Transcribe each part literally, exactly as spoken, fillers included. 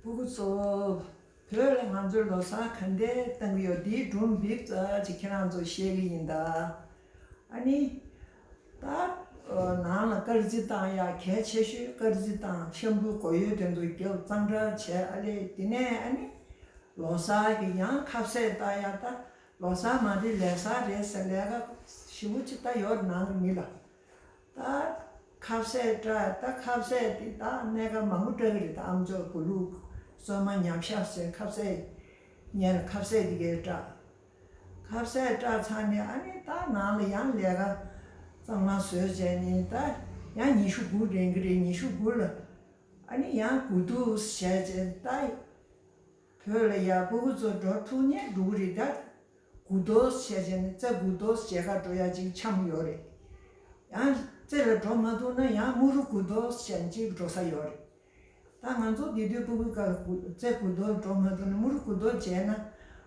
སྤུ་གུ་ཚོ། བོད་ལ་ང་ཚོས་ལོ་གསར་ག་འདྲས་གཏོང་གི་ཡོད། འདིའི་སྒྲུང་འབིག་ཙམ་ཅིག་ཁྱེད་རང་ཚོ་བཤད་ཀྱི་ཡིན་ད། ཨ་ནི། ད། ནང་ལ་དཀར་རྩི་བཏང་ཡག་གལ་ཆེ་ཤོས། དཀར་རྩི་བཏང་། ཤམ་བུ་གོ་ཡོལ་དེ་ཚོ་རྒྱབ། གཙང་སྦྲ་བྱས། ཨ་ལས་དེ་ནས་ཨ་ནི། ལོ་གསར་གྱི་ཡང་ཁ་ཟས་བཏང་ཡག་ད། ལོ་གསར་མ་རེད། ལས་གསར་རེད་ཟེར། ལས་ཀ་ཞེ་པོ་ཅིག་ད་ཡོད་རེད་ནང་གི་མི་ལ། ད་ཁ་ཟས་སྤྲད། ད་ཁ་ཟས་དེ་ད་གནས་སྐབས་མང་པོ་སྤྲད་ཀྱི་རེད། ད་ཨམ་ཅོག་བུ་ལུག་སོ་མ་ཉམས་ཤག་ཟེར། ཁ་ཟས་ཉལ། ཁ་ཟས་དེ་གའི་སྤྲད། ཁ་ཟས་སྤྲད་ཚར་ནས་ཨ་ནི་ད་ནང་ལ་ཡང་ལས་ཀ་གཙང་མ་བཟོས་བྱས་ནས། ད་ཡང་ཉི་ཤུ་དགུ་རན་གྱི་རེད། ཉི་ཤུ་དགུ་ལ་ཨ་ནི་ཡང་དགུ་ཐུག་བྱས་བྱས། ད་བོད་ལ་ཡ་སྤུ་གུ་ཚོ་འགྲོ་ཐུབ་ནས་འགྲོ་གི་རེད། ད་དགུ་ཐུག་བྱས་བྱས་ནས། རྩེ་དགུ་ཐུག་མཇལ་ཁ་འགྲོ་ཡ་ཅིག་འཆམ་ཡོད་རེད། ཡང་རྩེ་ལ་འགྲོ་མ་ཐུབ་ན་ཡང་མུ་རུ་དགུ་ཐུག་བྱས་ནས་ཅིག་འགྲོ་ས་ཡོད་རེད། ད་ང་ཚོ་དེ་དུས་སྤུ་གུ་སྐབས་རྩེ་དགུ་ཐུག་འགྲོ་མ་ཐུབ་ན། མུ་རུ་དགུ་ཐུག་མཇལ་ན་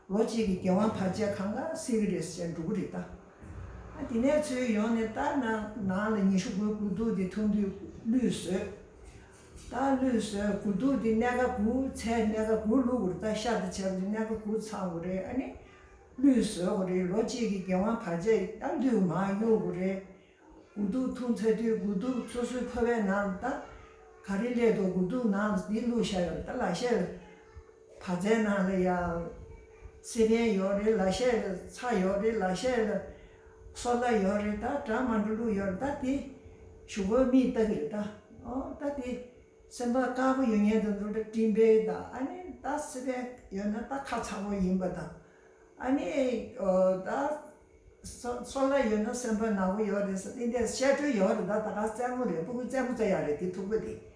ལོ་གཅིག་གི་རྒྱལ་དབང་བར་ཆད་གང་ག་སེལ་གི་རེད་ཟེར་འགྲོ་གི་རེད་ད། ཨ་དེ་ནས་ཚུར་ཡོང་ནས་ད་ནང་ནང་ལ་ཉི་ཤུ་དགུའི་དགུ་ཐུག་དེ་ཐུག་དུས་གླུད་བཟོས། ད་གླུད་བཟོས། དགུ་ཐུག་དེ་གནས་ཀ་དགུ་ཚར། གནས་ཀ་དགུ་བླུག་དགོས་རེད། ད་ཤ་དང་བྱས་པ་དེ་གནས་ཀ་དགུ་ཚང་དགོས་རེད། ཨ་ནི་གླུད་བཟོ་དགོས་རེད། ལོ་གཅིག་གི་རྒྱལ་དབང་བར་ཆད་ད་གླུད་མར་གཡུག་དགོས་རེད། དགུ་ཐུག་ཐུག་ཚར་དུས་དགུ་ཐུག་སོ་སོའི་ཕོར་པའི་ནང་ལ་ད་ག་རེ་སླེབས་འདུག་དགུ་ཐུག་ནང་ལ་འདི་བླུགས་བཞག་ཡོད་རེད། ད་ལ་ཤས་ལ་བག་ཚའི་ནང་ལ་ཡ་སི་པན་ཡོད་རེད། ལ་ཤས་ལ་ཚྭ་ཡོད་རེད། ལ་ཤས་ལ་སོལ་བ་ཡོད་རེད། ད་འདྲ་མི་འདྲ་བླུགས་ཡོད་རེད། ད་དེ་གཞུག་གུ་མིས་ལྟ་གི་རེད་ད། ཨོ་ད་དེ་སེམས་པ་དཀར་པོ་ཡོད་མཁན་དེ་ཚོ་ད་སྤྲིན་པའི་ད། ཨ་ནི་ད་སི་པན་ཡོད་ན་ད་ཁ་ཚ་པོ་ཡིན་པ་དང་། ཨ་ནི་ཨོ་ད་སོ་སོལ་བ་ཡོད་ན་སེམས་པ་ནག་པོ་ཡོད་རེད་ཟེར། དེ་འདྲའི་བཤད་སྲོལ་ཡོད་རེད། ད་ད་ག་རྩེད་མོ་རེད། སྤུ་གུ་རྩེད་མོ་རྩེ་ཡག་རེད། དེ་ཐུག་པ་དེ།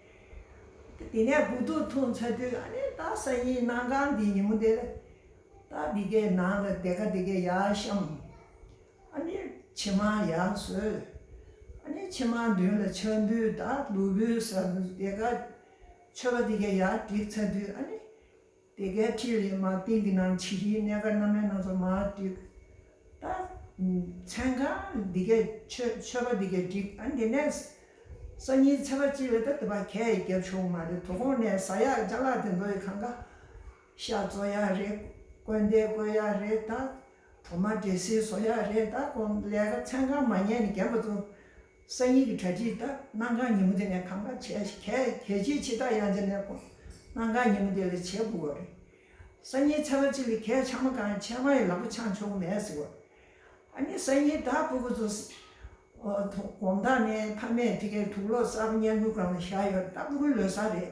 དེ་ནས་དགུ་ཐུག་ཐུག་ཚར་དུས་ཨ་ནི་ད་སང་ཉིན་གནམ་གང་དེ་ཉིན་མོ་དེ་ལ་ད་འདི་གའི་ནང་ལ་སྡེར་ཁ་འདི་གའི་ཡར་བཤམས། ཨ་ནི་ཕྱེ་མར་ཡར་བཟོས། ཨ་ནི་ཕྱེ་མར་མདུན་ལ་ཕྱག་འབུལ་དང་ལུག་འབུལ་ཟེར་སྡེར་ཁ་མཆོད་པ་འདི་གའི་ཡར་བསྒྲིགས་ཚར་དུས། ཨ་ནི་སྡེར་ཁའི་འཁྲིས་ལ་མར་ཏིང་གི་ནང་བྱི་རིལ་གནས་སྐབས་སྣ་མིན་སྣ་ཚོགས་མར་བསྒྲིགས། ད་མཚན་གང་འདི་གའི་མཆོད་མཆོད་པ་འདི་གའི་བསྒྲིགས། ཨ་ནི་དེ་ནས་སང་ཉིན་ཚེས་པ་གཅིག་ལ་ད་དེ་བ་གས་རྒྱབ་ཆོག་མ་རེད། དོ་དགོང་ནས་ཟ་ཡག་ཅ་ལག་དེ་ཚོ་ཡི་གང་ག་ཤ་བཙོ་ཡག་རེད། སྐོན་ཏེ་བསྐོལ་ཡག་རེད། ད་གྲོ་མ་འབྲས་སིལ་བཟོ་ཡག་རེད། ད་དགོང་ལས་ཀ་མཚན་གང་མ་ཉལ་ནས་རྒན་པ་ཚོ་སང་ཉིན་གྱི་གྲ་སྒྲིག་ད་གནམ་གང་ཉིན་མོ་དེ་ནས་གང་ག་བྱས། གས་གས་ཅིག་ཕྱི་ཐག་ཡང་ཅིག་ནས་དགོང་གནམ་གང་ཉིན་མོ་དེ་ལ་བྱེད་དགོས་པ་རེད། སང་ཉིན་ཚེས་པ་གཅིག་ལ་གས་ཆང་མ་གང་། ཆང་མ་ཡི་ལག་པ་འཆང་ཆོག་མེད་ཟེར་བ། ཨ་ནི་སང་ཉིན་ད་སྤུ་གུ་ཚོ་ཨོ་དགོང་དག་ནས་ཕ་མས་དེ་གའི་དུག་ལོག་གསར་པ་བརྙན་ཐུང་སྒང་ལ་བཞག་ཡོད་རེད། ད་སྤུ་གུའི་ལོ་གསར་རེད།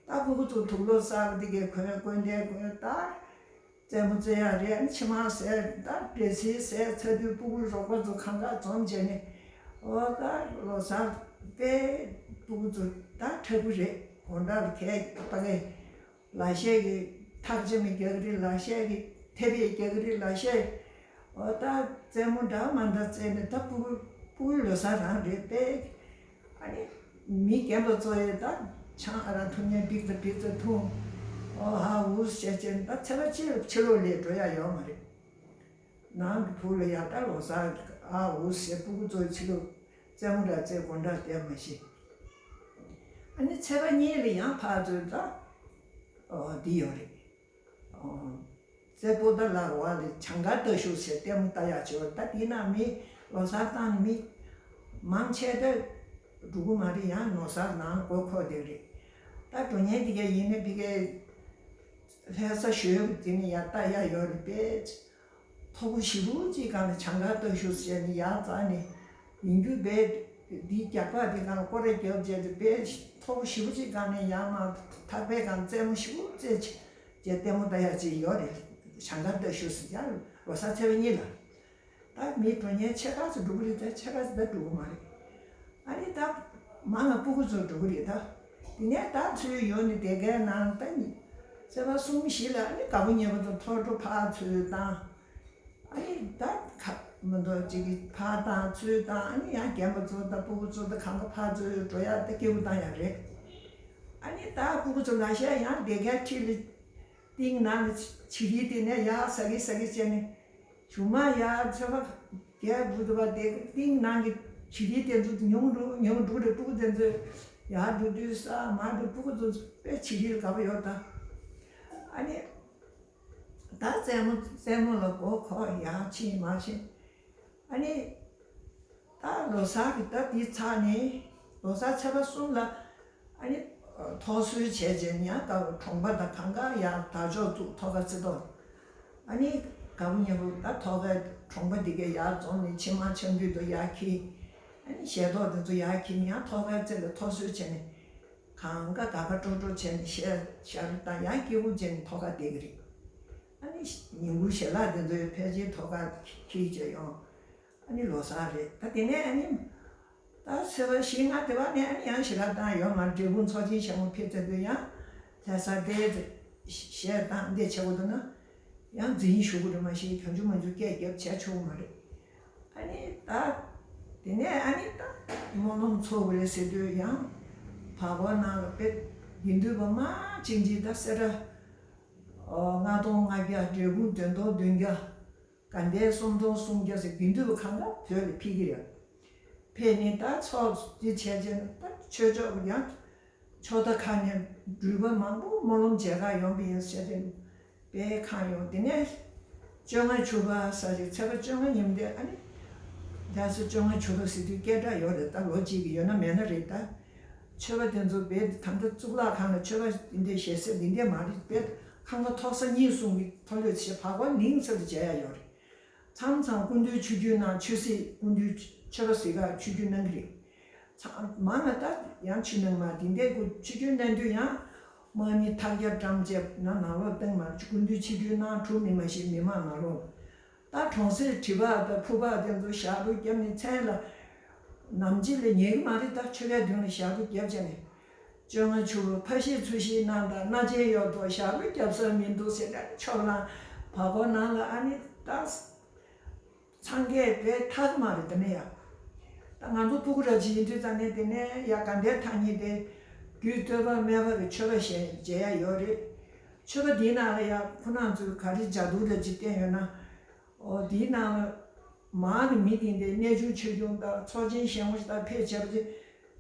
ད་སྤུ་གུ་ཚོ་དུག་ལོག་གསར་པ་དེ་གའི་གོན། སྐོན་ཏེ་གོན། ད་རྩེད་མོ་རྩེ་ཡག་རེད། ཕྱེ་མར་ཟས། ད་འབྲས་སིལ་ཟས་ཚར་དུས་སྤུ་གུ་རོགས་པ་ཚོ་གང་ག་འཛོམས་བྱས་ནས། ཨོ་ད་ལོ་གསར་དཔེ་སྤུ་གུ་ཚོ་ད་ཁྲ་བོ་རེད། དགོང་དག་ལ་གས་ཕ་གའི་ལ་ཤས་ཀྱིས་ཐག་ཆེ་མི་རྒྱག་གི་རེད། ལ་ཤས་ཀྱིས་ཐེ་བེ་རྒྱག་གི་རེད། ལ་ཤས་ཨོ་ད་རྩེད་མོ་འདྲ་མ་འདྲ་རྩེས་ནས། ད་སྤུ་གུ་སྤུ་གུའི་ལོ་གསར་རང་རེད་པས། ཨ་ནི་མི་རྒན་པ་ཚོ་ཡི་ད་ཆང་ཨ་རག་འཐུང་མཁན་འབིག་ཙམ་འབིག་ཙམ་འཐུང་། ཨོ་ཧ་འུ་བྱས་བྱས་ད་ཚེས་པ་གཅིག་ཕྱི་ལོགས་ལ་འགྲོ་ཡག་ཡོད་མ་རེད། ནང་གི་བུ་ལ་ཡ་ད་ལོ་གསར་ཨ་འུ་ཟེར། སྤུ་གུ་ཚོ་ཕྱི་ལོགས་རྩེད་མོ་འདྲ་རྩེ། སྒོ་འགྲམ་བསྡད་མ་ཤེས། ཨ་ནི་ཚེས་པ་གཉིས་ལ་ཡང་ཕར་ཚུར་ད་ཨོ་འདི་ཡོད་རེད། ཨོ་རྩེ་པོ་ཏ་ལ་ར་བ་ལ་བྱང་སྐར་ལྟ་ཞོག་ཟེར་ལྟད་མོ་ལྟ་ཡག་བྱེད་པ། ད་དེ་ན་མི་ལོ་གསར་བཏང་ནས་མི་མང་ཆེ་ད་འགྲོ་གི་མ་རེད། ཡང་ལོ་གསར་ནང་མགོ་འཁོར་བསྡད་རེད། ད་འགྲོ་མཁན་དེ་ག་ཡིན་ན་དེ་ག་ལྷ་ས་ཞོལ་དེ་ནས་ཡར་ལྟ་ཡག་ཡོད་རེད་པས། མཐོ་པོ་ཞེ་པོ་ཅིག་སྒང་ནས་བྱང་སྐར་ལྟ་ཞོག་ཟེར་ནས་ཡར་འཛེགས་ནས་ཡིན་རྒྱུ་བས། འདིའི་རྒྱགས་པ་དེ་སྒང་སྐོར་ར་རྒྱབ་བྱས་ཏེ་བས། མཐོ་པོ་ཞེ་པོ་ཅིག་སྒང་ནས་ཡར་མར་ཐག་པའི་སྒང་རྩེད་མོ་ཞེ་པོ་རྩེ་བྱས་ལྟད་མོ་ལྟ་ཡག་ཅིག་ཡོད་རེད། བྱང་སྐར་ལྟ་ཞོག་ཟེར་ཡ། ལོ་གསར་ཚེས་པ་གཉིས་ལ། ད་མི་འགྲོ་མཁན་ཕྱེད་ཀ་ཙམ་འགྲོ་གི་རེད། ད་ཕྱེད་ཀ་ཙམ་ད་འགྲོ་གི་མ་རེད། ཨ་ནི་ད་མང་ང་སྤུ་གུ་ཚོ་འགྲོ་གི་རེད་ད། དེ་ནས་ད་ཚུར་ཡོང་ནས་སྡེར་ཁའི་ནང་ད་ཚེས་པ་གསུམ་བཞི་ལ་ཨ་ནི་དགའ་པོ་ཉེ་པོ་ཚོ་ཐོ་འགྲོ་ཕར་ཚུར་བཏང་། ཨ་ནི་ད་ཁ་མི་འདུག་ཅིག་གི་ཕར་བཏང་ཚུར་བཏང་། ཨ་ནི་ཡང་རྒན་པ་ཚོ་དང་སྤུ་གུ་ཚོ་དང་གང་ག་ཕར་ཚུར་འགྲོ་ཡག་ད་སྐྱིད་པོ་བཏང་ཡག་རེད། ཨ་ནི་ད་སྤུ་གུ་ཚོ་ལ་ཤས་ཡང་སྡེར་ཁའི་འཁྲིས་ལ་ཏིང་ནང་གི་བྱི་རིལ་དེ་ནས་ཡར་ཟ་གི་ཟ་གི་བྱས་ནས། གཞུག་མ་ཡར་ཚེས་པ་བརྒྱད་དགུ་དུ་བ་དེ་ཏིང་ནང་གི་བྱི་རིལ་དེ་ཚོ་ཉུང་འགྲོ་ཉུང་འགྲོ་རེད། སྤུ་གུ་དེ་ཚོས་ ཡར་འགྲོ་དུས་ས་མར་འགྲོ་ཕྲུ་གུ་ཚོ་དཔེ་བྱིས་རིགས་དགའ་པོ་ཡོད་ད། ཨ་ནི་ད་རྩེད་མོ་རྩེད་མོ་ལ་མགོ་འཁོར་ཡར་ཕྱིན་མར་ཕྱིན། ཨ་ནི་ད་ལོ་གསར་གྱི་ད་འདི་ཚར་ནས་ལོ་གསར་ཚེས་པ་གསུམ་ལ་ཨ་ནི་ཐོག་གསོལ་བྱས་རྗེས་ཡང་ད་གྲོང་པ་དང་གང་ག་ཡར་དར་ལྕོག་བཙུགས་ཐོག་ཁ་རྩེ་ཐོག་ཨ་ནི་དགའ་པོ་ཉེ་པོ་ད་ཐོག་ཁའི་གྲོང་པ་འདི་གའི་ཡར་འཛོམས་ནས་ཕྱི་མ་ཆང་རྒྱུན་དུ་ཡར་འཁྱེར། ཨ་ནི་ཞལ་ཏོག་དེ་ཚོ་ཡར་འཁྱེར་ནས་ཡང་ཐོག་ཁའི་རྩེ་ལ་ཐོག་གསོལ་བྱས་ནས་གང་ག་དགའ་དགའ་སྤྲོ་སྤྲོ་བྱས་ནས་ཞལ་ཞལ་རུ་བཏང་ཡང་སྐྱིད་པོ་བྱས་ནས་ཐོག་ཁ་བསྡད་ཀྱི་རེད། ཨ་ནི་ཉིན་གུང་ཞལ་ལག་དེ་ཚོ་ཕལ་ཆེར་ཐོག་ཁ་འཁྱེར་བྱས་ཡོང་། ཨ་ནི་ལོ་གསར་རེད་ད། དེ་ནས་ཨ་ནི་ད་ཚེས་པ་བཞི་ལྔ་དེ་བ་ནས་ཨ་ནི་ཡང་ཞལ་ལག་བཏང་ཡོང་། ང་འབྲས་སྤུངས་ཚོགས་ཆེན་ཞལ་ངོ་ཕེབས་ཚར་དུས་ཡང་ལྷ་ས་དེ་ཞལ་བཏང་འདི་བྱེད་དགོས་འདུག་ན་ཡང་འཛིན་ཞུ་དགོས་རེད། མ་གཞི་གང་བྱུང་མང་བྱུང་སྐད་རྒྱབ་བྱས་ཆོག་གི་མ་རེད། ཨ་ནི་ད་དེ་ནས་ཨ་ནི་ད་སྨོན་ལམ་ཚོགས་དགོས་རེད་ཟེར་དུས་ཡང་བར་སྐོར་ནང་ལ་དཔེ་དགེ་འདུན་པ་མང་ཅིག་ཅིག་ད་སེ་ར་ལྔ་སྟོང་ལྔ་བརྒྱ། འབྲས་སྤུངས་བདུན་སྟོང་བདུན་བརྒྱ། དགའ་ལྡན་སུམ་སྟོང་སུམ་བརྒྱ་ཟེར་དགེ་འདུན་པ་གང་ག་བོད་ལ་ཕེབས་ཀྱི་རེད། ཕེབས་ནས་ད་ཚོགས་འདི་བྱས་རྗེས་ད་ཆོས་ཕྱོགས་ཡང་ཕྱོགས་མཐའ་ཁག་ནས་འགྲུལ་པ་མང་པོ་སྨོན་ལམ་མཇལ་ཁ་ཡོང་གི་ཡོད་ཟེར་ཏེ་དཔེ་ཁག་ཡོང་། དེ་ནས་བཅོ་ལྔ་བཅུ་པ་ཟེར་ཏེ་ཚེས་པ་བཅོ་ལྔ་ཉིན་དེ་ཨ་ནི་ད་སེ་བཅོ་ལྔ་བཅུ་པ་ཟེར་དུས་སྐད་གྲགས་ཡོད་རེད། ད་ལོ་གཅིག་གི་ཡོད་ན་མེད་ན་རེད་ད། ཆོས་པ་དེ་ཚོ་དཔེ་ད་ལྟ་གཙུག་ལག་ཁང་ལ་ཆོས་པ་འདི་འདྲའི་ཞལ་གསེར་འདི་འདྲའི་མ་རེད། དཔེ་ཁང་པ་ཐོག་ས་གཉིས་གསུམ་གྱི་མཐོ་ལོས་བྱས་བར་སྐོར་ལིང་ཚ་ལ་མཇལ་ཡ་ཡོད་རེད། མཚམས་མཚམས་སྐུ་མདུན་ཆིབས་བསྒྱུར་གནང་། ཆོས་སྲིད་སྐུ་མདུན་ཆོས་པ་ཟིག་ག་ཆིབས་བསྒྱུར་གནང་གི་རེད། མཚམས་མང་ལ་ད་ཡང་ཆིབས་གནང་མ་དེ་འདྲའི་སྐུ་ཆིབས་བསྒྱུར་གནང་དུས་ཡང་དམག་མི་ཐག་རྒྱབ་བཀྲམ་བྱས་ན་ནང་ལོགས་བཏང་མ། སྐུ་མདུན་ཆིབས་བསྒྱུར་གནང་གྲུབ་ནི་མ་གཞི་མི་མང་ནང་ལོགས་ད་གྲོང་གསེབ་བྲིས་པ་དང་ཕུ་པ་དེ་ཚོ་ཞབས་བྲོ་བརྒྱབ་ནས་མཚན་ལ་ནམ་ཕྱེད་ལ་ཉལ་གི་མ་རེད། ད་ཆོས་པའི་མདུན་ལ་ཞབས་བྲོ་བརྒྱབ་བྱས་ནས་བཅོ་ལྔ་བཅུ་པ་ཕ་ཤི་ཚུལ་ཤི་གནང་དང་མནའ་བཅད་ཡོད་དོ་ཞབས་བྲོ་བརྒྱབ་ས་མི་འདུག་ཟེར་ནས་ཆོབ་ལང་བར་སྐོར་ནང་ལ་ཨ་ནི་ད་འཚང་ཁའི་དཔེ་ཐག་མ་རེད་དེ་ནས་ཡ། ད་ང་ཚོ་ཕྲུ་གུ་ར་ཅིག་ཡིན་དུས་ཙང་ནས་དེ་ནས་ཡ་དགའ་ལྡན་ཐང་ཉིད་དེ་རྒྱུད་སྟོད་པ་སྨད་པ་གི་ཆོས་པ་ཞེས་མཇལ་ཡ་ཡོད་རེད། ཆོས་པ་འདིའི་ནང་ལ་ཡ་ཁོ་རང་ཚོས་ག་རེ་ལྗགས་རྡུལ་ར་ཅིག་བསྟན་ཡོད་ན། ཨོ་དེའི་ནང་ལ་མང་གི་མི་དེ་འདྲའི་གནས་ཆུང་ཆོས་སྐྱོང་དང་ཚོགས་ཆེན་ཞལ་ངོ་ཞིག་དང་ཕེབས་བྱས་པ་དེ་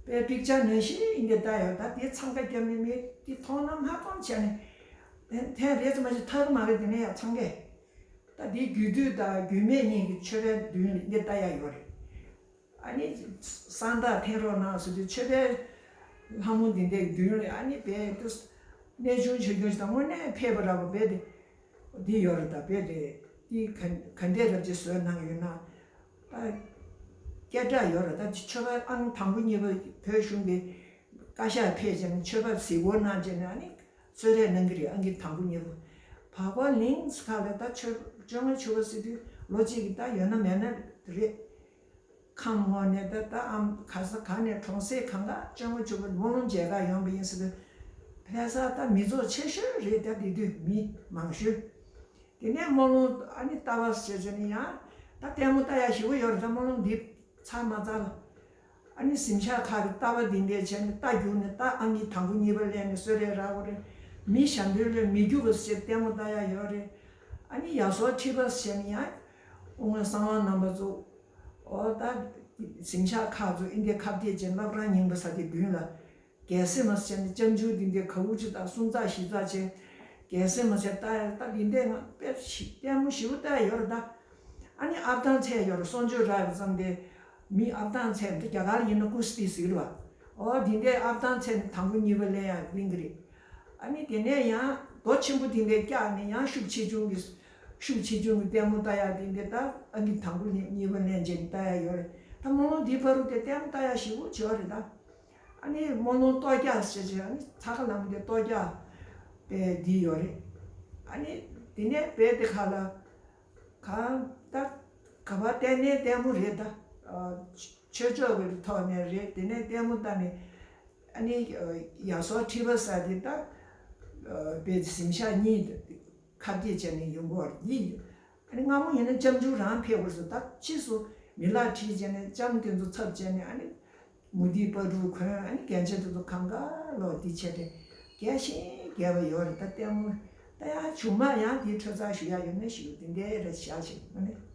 དཔེ་པིག་ཅར་ནང་བཞིན་ཨིན་དེ་ལྟ་ཡོད། ད་དེ་འཚང་ཁ་བརྒྱབ་ནས་མི་དེ་མཐོང་ན་མ་མཐོང་བྱས་ནས་ཐེངས་རེ་ཙམ་མ་ཞིག་ཐག་མ་རེད་དེ་ནས་ཡང་འཚང་ཁས། ད་དེ་རྒྱུད་སྟོད་དང་རྒྱུད་སྨད་གཉིས་ཀྱི་ཆོས་པའི་མདུན་ལ་ཨིན་དེ་ལྟ་ཡ་ཡོད་རེད། ཨ་ནི་གསང་བདག་འཐེན་རོགས་གནང་ཟེར་དུས་ཆོས་པའི་ལྷ་མོ་འདི་འདྲའི་མདུན་ལ་ཨ་ནི་རྦད་དེ་གནས་ཆུང་ཆོས་སྐྱོང་ཞིག་དང་དངོས་གནས་ཕེབས་པ་འདྲ་པོ་རྦད་དེ་འདི་ཡོད་རེད། ད་རྦད་དེ་འདི་ག་ག་འདྲས་རབ་ཅིག་བཟོས་གནང་ཡོད་ན་ད་སྐད་གྲགས་ཡོད་རེད། ད་ཆོས་པ་ཨང་དང་པོ་གཉིས་པ་བོད་གཞུང་གི་བཀའ་ཤག་ཕེབས་བྱས་ནས་ཆོས་པ་གཟིགས་སྐོར་གནང་བྱས་ནས་ཨ་ནི་གསོལ་རས་གནང་གི་རེད། ཨང་ཀི་དང་པོ་གཉིས་པ་བར་སྐོར་ལིང་ཁ་ལ་ད་ཆོས་བཅོ་ལྔ་བཅུ་པ་ཟེར་དུས་ལོ་གཅིག་གི་ད་ཡོད་ན་མེད་ན་རེད། ཁམས་སྔོན་ནས་ད་ད་ཨམ་ག་ས་ག་ནས་གྲོང་གསེབ་གང་ག་བཅོ་ལྔ་བཅུ་པ་སྨོན་ལམ་མཇལ་ཁ་ཡོང་བ་ཡིན་ཟེར་དུས་ལྷ་ས་ད་མི་ཚོགས་ཆེ་ཤོས་རེད། ད་དེ་དུས་མི་མང་ཤོས། དེ་ནས་སྨོན་ལམ་ཨ་ནི་ལྟ་བ་ཟེར་བྱས་ནས་ཡང་ད་ལྟད་མོ་ལྟ་ཡ་ཞེ་པོ་ཡོད་རེད། ད་སྨོན་ལམ་འདི་ཚར་མ་ཚར་ལ་ཨ་ནི་གཟིམ་ཤག་ཁག་གི་ལྟ་བ་འདི་འདྲས་བྱས་ནས་རྟ་རྒྱུག་ནས་ད་ཨང་ཀི་དང་པོ་གཉིས་པ་ལེན་ནས་གསོལ་རས་རག་གོ་རེད། མི་ཞབས་འདྲེན་ལས་མི་རྒྱུག་པ་ཟེར་ལྟད་མོ་ལྟ་ཡ་ཡོད་རེད། ཨ་ནི་ཡ་སོ་ཁྲི་པ་ཟེར་ནས་ཡང་དབུ་མ་གསང་བ་རྣམ་པ་ཚོ་ཨོ་ད་གཟིམ་ཤག་ཁག་ཚོ་ཨིན་དེ་ཁ་གཏད་བྱས་བླ་བྲང་རྙིང་པ་ཟེར་དེ་མདུན་ལ་རྒྱལ་སྲས་མ་ཟེར་ནས་ལྕམ་ཆུང་འདི་འདྲའི་ག་འུ་ཅི་དང་སུམ་རྩེག་བཞི་རྩེག་བྱས། རྒྱལ་སྲས་མ་ཟེར་ལྟ་ཡ་ལྟ་འདི་འདྲའི་ང་དཔེ་ཞིག་ལྟད་མོ་ཞེ་པོ་ལྟ་ཡ་ཡོད་རེད་ད། ཨ་ནི་ཨབ་ཐང་ཚད་ཡོད་རེད། གསོལ་མཆོད་རག་ཡོད་ཙང་དེ་མི་ཨབ་ཐང་ཚད་འདི་རྒྱ་གར་ཡིན་ན་ཀུ་སི་ཏི་ཟེར་བ། ཨོ་འདི་འདྲའི་ཨབ་ཐང་ཚད་ནི་དང་པོ་གཉིས་པ་ལེན་ཡ་གླེང་གི་རེད། ཨ་ནི་དེ་ནས་ཡང་རྡོ་ཆེན་པོ་དེ་འདྲའི་བཀྱགས་ནས་ཡང་ཤུགས་ཆེ་ཆུང་གི་ཤུགས་ཆེ་ཆུང་གི་ལྟད་མོ་ལྟ་ཡ་དེ་འདྲའི་ད་ཨང་ཀི་དང་པོ་ནས་གཉིས་པ་ལེན་བྱས་ནས་ལྟ་ཡ་ཡོད་རེད། ད་སྨོན་ལམ་འདི་བར་དུ་དེ་ལྟད་མོ་ལྟ་ཡ་ཞེ་པོ་ཅིག་ཡོད་རེད་ད། ཨ་ནི་སྨོན་ལམ་གཏོར་རྒྱག་ཟེར་བྱས་ཨ་ནི་ཚ་ཁ་ལམ་དེ་གཏོར་རྒྱག་པའི་འདི་ཡོད་རེད། ཨ་ནི་དེ་ནས་རྦད་དེ་ཁ་ལ་གང་ད་ག་པར་བལྟས་ནའི་ལྟད་མོ་རེད་ད། ཨ་ཆོས་ཕྱོགས་ཀྱི་ཐོག་ནས་རེད། དེ་ནས་ལྟད་མོ་ལྟ་ནས་ཨ་ནི་ཡ་སོ་ཁྲི་པ་ཟེར་དེ་ད་རྦད་དེ་གཟིམ་ཤག་གཉིས་ཁ་གཏད་བྱས་ནས་ཡོང་གི་ཡོད་རེད། འདི་ཨ་ནི་སྔ་མོ་ཡིན་ན་ལྕམ་ཆུང་རང་ཕེབས་དགོས་སོ། ད་ཕྱིས་སུ་མི་ལག་ཁྲིད་བྱས་ནས་ལྕམ་དེ་ཚོ་ཚབ་བྱས་ནས་ཨ་ནི་མུ་ཏིག་པ་ཕྲུག་གོན་ཨ་ནི་རྒྱན་ཆ་དེ་ཚོ་གང་ག་ལོག་འདི་བྱས་ཏེ་རྒྱས་ཤིང་རྒྱས་པ་ཡོད་རེད། ད་ལྟད་མོ་ད་ཡང་བྱུང་མ་ཡང་དེའི་འཕྲོས་ཚགས་ཞུ་ཡ་ཡོད་ན་ཞུ་དེ་འདྲའི་རེད་བཞག་ཞིག་ཨ་ནི་